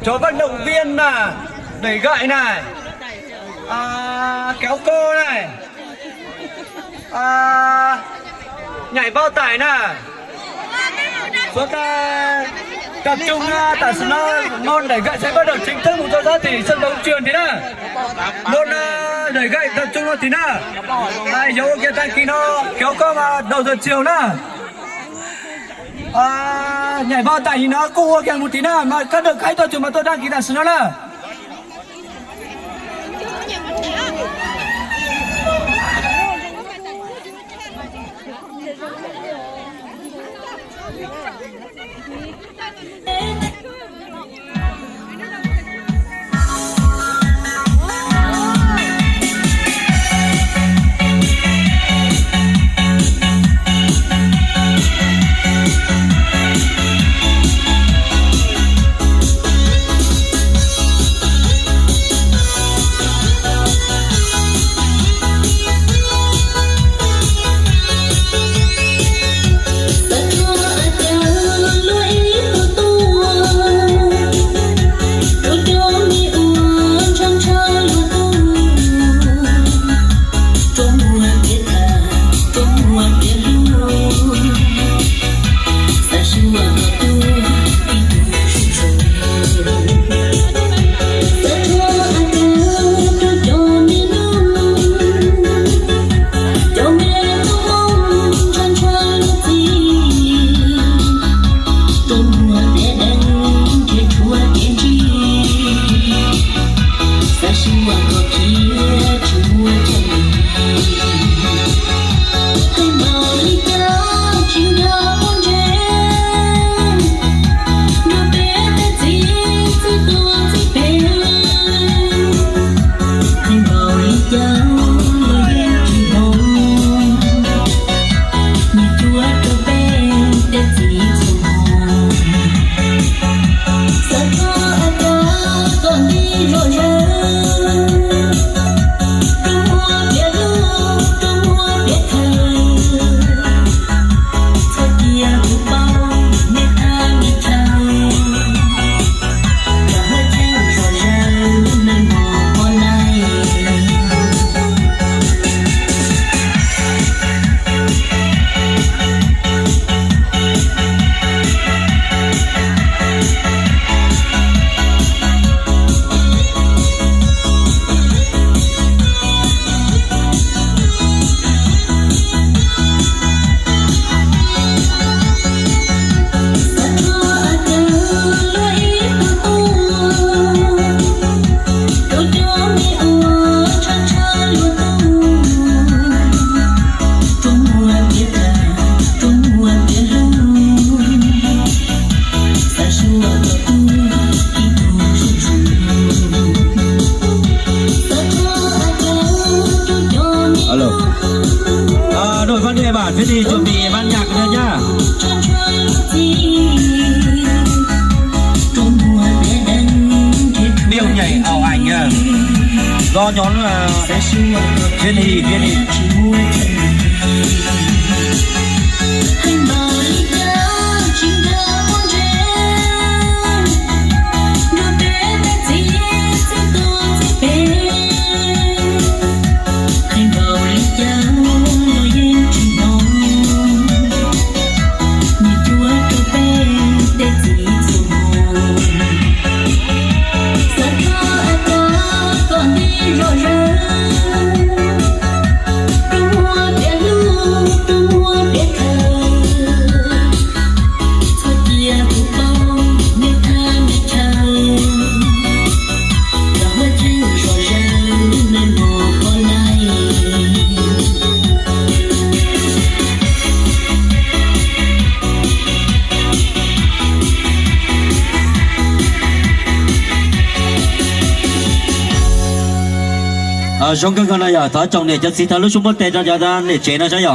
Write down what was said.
Cov vận động viên na, đẩy gậy na, kéo co na, nhảy bao tải na. Chúng ta tập trung, à, tại sao nó môn đẩy gậy sẽ bắt đầu chính thức một cho các thí sinh đấu trường thì đó. Môn, à, đẩy gậy tập trung luôn thì đó. Ai, dấu kia đăng ký nó kéo co vào đầu giờ chiều đó. À, nhảy bao tải thì nó cũng ok một tí đó, mà các đợt khách tôi chúng mà tôi đăng ký tại sao nó là. Alo. À, đội Văn Nghệ bản Việt Trì chuẩn bị ban nhạc nha nha. Điệu nhảy ảo ảnh, à, do nhóm, à, Việt Trì, Việt Trì. Zoo kawg nkaus no yog thov tsoom niam cov txiv thov lub suab npuab tes rau cov niam tsev no saib yom.